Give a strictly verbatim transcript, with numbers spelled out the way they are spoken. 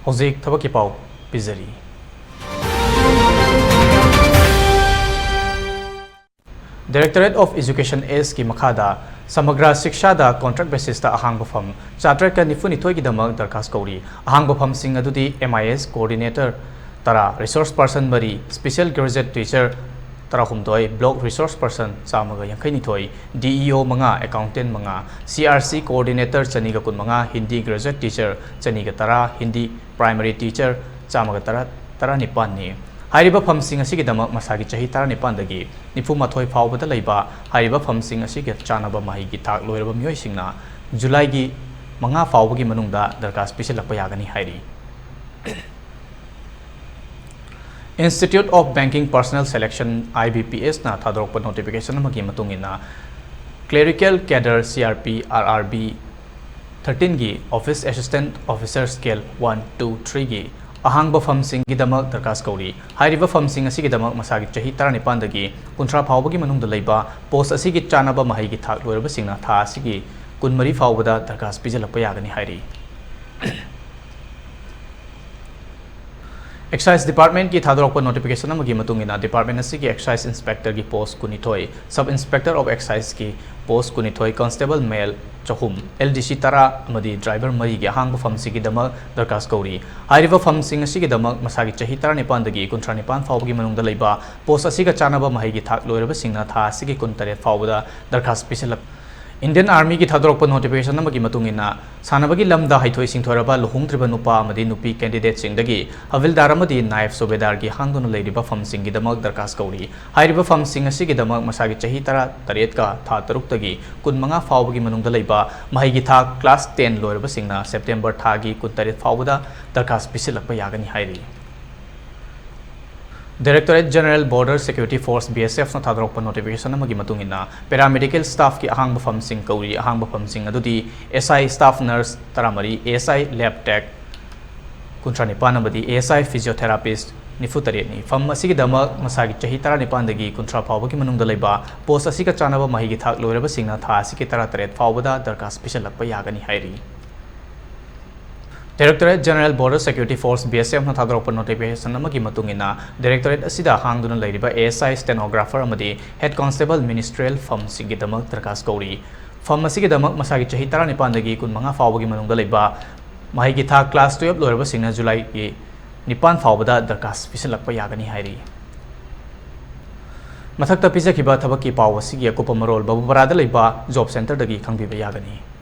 ꯍꯧꯖꯤꯛ ꯊꯕꯛꯀꯤ ꯄꯥꯎ ꯄꯤꯖꯔꯤ꯫ Directorate of Education Sꯀꯤ ꯃꯈꯥꯗ ꯁꯃꯒ꯭ꯔꯥ ꯁꯤꯛꯁꯥꯗ contract basisꯇ ꯑꯍꯥꯡꯕ ꯐꯝ ꯆꯥꯇ꯭ꯔꯦꯠꯀ ꯅꯤꯐꯨꯅꯤꯊꯣꯏꯒꯤꯗꯃꯛ ꯗꯔꯈꯥꯁ ꯀꯧꯔꯤ꯫ ꯑꯍꯥꯡꯕ ꯐꯝꯁꯤꯡ ꯑꯗꯨꯗꯤ M I S coordinator ꯇꯔꯥ, resource person ꯃꯔꯤ, special graduate teacher ꯇꯔꯥꯍꯨꯝꯗꯣꯏ, block resource person ꯆꯥꯝꯃꯒ ꯌꯥꯡꯈꯩꯅꯤꯊꯣꯏ, D E O ꯃꯉꯥ, accountant ꯃꯉꯥ, C R C coordinator ꯆꯅꯤꯒ ꯀꯨꯟꯃꯉꯥ, Hindi graduate teacher ꯆꯅꯤꯒ ꯇꯔꯥ, Hindi primary teacher ꯆꯥꯝꯃꯒ ꯇꯔꯥ, ꯇꯔꯥꯅꯤꯄꯥꯟꯅꯤ꯫ ꯍꯥꯏꯔꯤꯕ ꯐꯝꯁꯤꯡ ꯑꯁꯤꯒꯤꯗꯃꯛ ꯃꯁꯥꯒꯤ ꯆꯍꯤ ꯇꯔꯥꯅꯤꯄꯥꯟꯗꯒꯤ ꯅꯤꯐꯨꯃꯥꯊꯣꯏ ꯐꯥꯎꯕꯗ ꯂꯩꯕ ꯍꯥꯏꯔꯤꯕ ꯐꯝꯁꯤꯡ ꯑꯁꯤꯒ ꯆꯥꯟꯅꯕ ꯃꯍꯩꯒꯤ ꯊꯥꯛ ꯂꯣꯏꯔꯕ ꯃꯤꯑꯣꯏꯁꯤꯡꯅ ꯖꯨꯂꯥꯏꯒꯤ ꯃꯉꯥ ꯐꯥꯎꯕꯒꯤ ꯃꯅꯨꯡꯗ ꯗꯔꯈꯥꯁ ꯄꯤꯁꯤꯜꯂꯛꯄ ꯌꯥꯒꯅꯤ ꯍꯥꯏꯔꯤ꯫ Institute of Banking Personnel Selection, I B P S ꯅ ꯊꯥꯗꯣꯔꯛꯄ notification ꯑꯃꯒꯤ ꯃꯇꯨꯡ ꯏꯟꯅ, clerical cadre C R P R R B thirteen ꯒꯤ office assistant officer scale one, two, three ꯒꯤ ꯑꯍꯥꯡꯕ ꯐꯝꯁꯤꯡꯒꯤꯗꯃꯛ ꯗꯔꯈꯥꯁ ꯀꯧꯔꯤ꯫ ꯍꯥꯏꯔꯤꯕ ꯐꯝꯁꯤꯡ ꯑꯁꯤꯒꯤꯗꯃꯛ ꯃꯁꯥꯒꯤ ꯆꯍꯤ ꯇꯔꯥꯅꯤꯄꯥꯟꯗꯒꯤ ꯀꯨꯟꯊ꯭ꯔꯥ ꯐꯥꯎꯕꯒꯤ ꯃꯅꯨꯡꯗ ꯂꯩꯕ post ꯑꯁꯤꯒꯤ ꯆꯥꯟꯅꯕ ꯃꯍꯩꯒꯤ ꯊꯥꯛ ꯂꯣꯏꯔꯕꯁꯤꯡꯅ ꯊꯥ ꯑꯁꯤꯒꯤ ꯀꯨꯟꯃꯔꯤ ꯐꯥꯎꯕꯗ ꯗꯔꯈꯥꯁ ꯄꯤꯁꯤꯜꯂꯛꯄ ꯌꯥꯒꯅꯤ ꯍꯥꯏꯔꯤ꯫ Excise Department ꯀꯤ ꯊꯥꯗꯣꯔꯛꯄ notification ꯑꯃꯒꯤ ꯃꯇꯨꯡ ꯏꯟꯅ, department ꯑꯁꯤꯒꯤ excise inspector ꯒꯤ post ꯀꯨꯟꯅꯤꯊꯣꯏ, sub inspector of excise ꯀꯤ post ꯀꯨꯟꯅꯤꯊꯣꯏ, constable male ꯆꯍꯨꯝ, L D C ꯇꯔꯥ ꯑꯃꯗꯤ driver ꯃꯔꯤꯒꯤ ꯑꯍꯥꯡꯕ ꯐꯝꯁꯤꯡꯒꯤꯗꯃꯛ ꯗꯔꯈꯥꯁ ꯀꯧꯔꯤ꯫ ꯍꯥꯏꯔꯤꯕ ꯐꯝꯁꯤꯡ ꯑꯁꯤꯒꯤꯗꯃꯛ ꯃꯁꯥꯒꯤ ꯆꯍꯤ ꯇꯔꯥꯅꯤꯄꯥꯟꯗꯒꯤ ꯀꯨꯟꯊ꯭ꯔꯥ ꯅꯤꯄꯥꯟ ꯐꯥꯎꯕꯒꯤ ꯃꯅꯨꯡꯗ ꯂꯩꯕ post ꯑꯁꯤꯒ ꯆꯥꯟꯅꯕ ꯃꯍꯩꯒꯤ ꯊꯥꯛ ꯂꯣꯏꯔꯕꯁꯤꯡꯅ ꯊꯥ ꯑꯁꯤꯒꯤ ꯀꯨꯟꯇꯔꯦꯠ ꯐꯥꯎꯕꯗ ꯗꯔꯈꯥꯁ ꯄꯤꯁꯤꯜꯂꯛ-, Indian Army ꯒꯤ ꯊꯥꯗꯣꯔꯛꯄ notification ꯑꯃꯒꯤ ꯃꯇꯨꯡ ꯏꯟꯅ, ꯁꯥꯟꯅꯕꯒꯤ ꯂꯝꯗ ꯍꯩꯊꯣꯏ ꯁꯤꯡꯊꯣꯏꯔꯕ ꯂꯨꯍꯣꯡꯗ꯭ꯔꯤꯕ ꯅꯨꯄꯥ ꯑꯃꯗꯤ ꯅꯨꯄꯤ candidate ꯁꯤꯡꯗꯒꯤ ꯍꯕꯤꯜꯗꯥꯔ ꯑꯃꯗꯤ ꯅꯥꯏꯕ ꯁꯨꯕꯦꯗꯥꯔꯒꯤ ꯍꯥꯡꯗꯨꯅ ꯂꯩꯔꯤꯕ ꯐꯝꯁꯤꯡꯒꯤꯗꯃꯛ ꯗꯔꯈꯥꯁ ꯀꯧꯔꯤ꯫ ꯍꯥꯏꯔꯤꯕ ꯐꯝꯁꯤꯡ ꯑꯁꯤꯒꯤꯗꯃꯛ ꯃꯁꯥꯒꯤ ꯆꯍꯤ ꯇꯔꯥꯇꯔꯦꯠꯀ ꯊꯥ ꯇꯔꯨꯛꯇꯒꯤ ꯀꯨꯟꯃꯉꯥ ꯐꯥꯎꯕꯒꯤ ꯃꯅꯨꯡꯗ ꯂꯩꯕ ꯃꯍꯩꯒꯤ ꯊꯥꯛ class ten ꯂꯣꯏꯔꯕꯁꯤꯡꯅ September ꯊꯥꯒꯤ ꯀꯨꯟꯇꯔꯦꯠ ꯐꯥꯎꯕꯗ ꯗꯔꯈꯥꯁ ꯄꯤꯁꯤꯜꯂꯛꯄ ꯌꯥꯒꯅꯤ ꯍꯥꯏꯔꯤ꯫ Directorate General Border Security Force, B S F ꯅ ꯊꯥꯗꯣꯔꯛꯄ notification ꯑꯃꯒꯤ ꯃꯇꯨꯡ ꯏꯟꯅ, paramedical staff ꯀꯤ ꯑꯍꯥꯡꯕ ꯐꯝꯁꯤꯡ ꯀꯧꯔꯤ꯫ ꯑꯍꯥꯡꯕ ꯐꯝꯁꯤꯡ ꯑꯗꯨꯗꯤ S I staff nurse ꯇꯔꯥꯃꯔꯤ, A S I lab tech ꯀꯨꯟꯊ꯭ꯔꯥ ꯅꯤꯄꯥꯟ ꯑꯃꯗꯤ A S I physiotherapist ꯅꯤꯐꯨ ꯇꯔꯦꯠꯅꯤ꯫ ꯐꯝ ꯑꯁꯤꯒꯤꯗꯃꯛ ꯃꯁꯥꯒꯤ ꯆꯍꯤ ꯇꯔꯥꯅꯤꯄꯥꯟꯗꯒꯤ ꯀꯨꯟꯊ꯭ꯔꯥ ꯐꯥꯎꯕꯒꯤ ꯃꯅꯨꯡꯗ ꯂꯩꯕ post ꯑꯁꯤꯒ ꯆꯥꯟꯅꯕ ꯃꯍꯩꯒꯤ ꯊꯥꯛ ꯂꯣꯏꯔꯕꯁꯤꯡꯅ ꯊꯥ ꯑꯁꯤꯒꯤ ꯇꯔꯥꯇꯔꯦꯠ ꯐꯥꯎꯕꯗ ꯗꯔꯈꯥꯁ ꯄꯤꯁꯤꯜꯂꯛꯄ ꯌꯥꯒꯅꯤ ꯍꯥꯏꯔꯤ꯫ Directorate General Border Security Force, B S F ꯅ ꯊꯥꯗꯣꯔꯛꯄ notification ꯑꯃꯒꯤ ꯃꯇꯨꯡ ꯏꯟꯅ, directorate ꯑꯁꯤꯗ ꯍꯥꯡꯗꯨꯅ ꯂꯩꯔꯤꯕ A S I, stenographer ꯑꯃꯗꯤ head constable ministerial firm ꯁꯤꯡꯒꯤꯗꯃꯛ ꯗꯔꯀꯥꯁ ꯀꯧꯔꯤ꯫ Firm ꯑꯁꯤꯒꯤꯗꯃꯛ ꯃꯁꯥꯒꯤ ꯆꯍꯤ ꯇꯔꯥꯅꯤꯄꯥꯟꯗꯒꯤ ꯀꯨꯟꯃꯉꯥ ꯐꯥꯎꯕꯒꯤ ꯃꯅꯨꯡꯗ ꯂꯩꯕ ꯃꯍꯩꯒꯤ ꯊꯥꯛ class twelve ꯂꯣꯏꯔꯕꯁꯤꯡꯅ ꯖꯨꯂꯥꯏꯒꯤ ꯅꯤꯄꯥꯟ ꯐꯥꯎꯕꯗ ꯗꯔꯀꯥꯁ ꯄꯤꯁꯤꯜꯂꯛꯄ ꯌꯥꯒꯅꯤ ꯍꯥꯏꯔꯤ꯫ ꯃꯊꯛꯇ ꯄꯤꯖꯈꯤꯕ ꯊꯕꯛꯀꯤ ꯄꯥꯎ ꯑꯁꯤꯒꯤ ꯑꯀꯨꯞꯄ ꯃꯔꯣꯜ ꯕꯕꯨꯄꯥꯔꯥꯗ ꯂꯩꯕ job centreꯗꯒꯤ ꯈꯪꯕꯤꯕ ꯌꯥꯒꯅꯤ꯫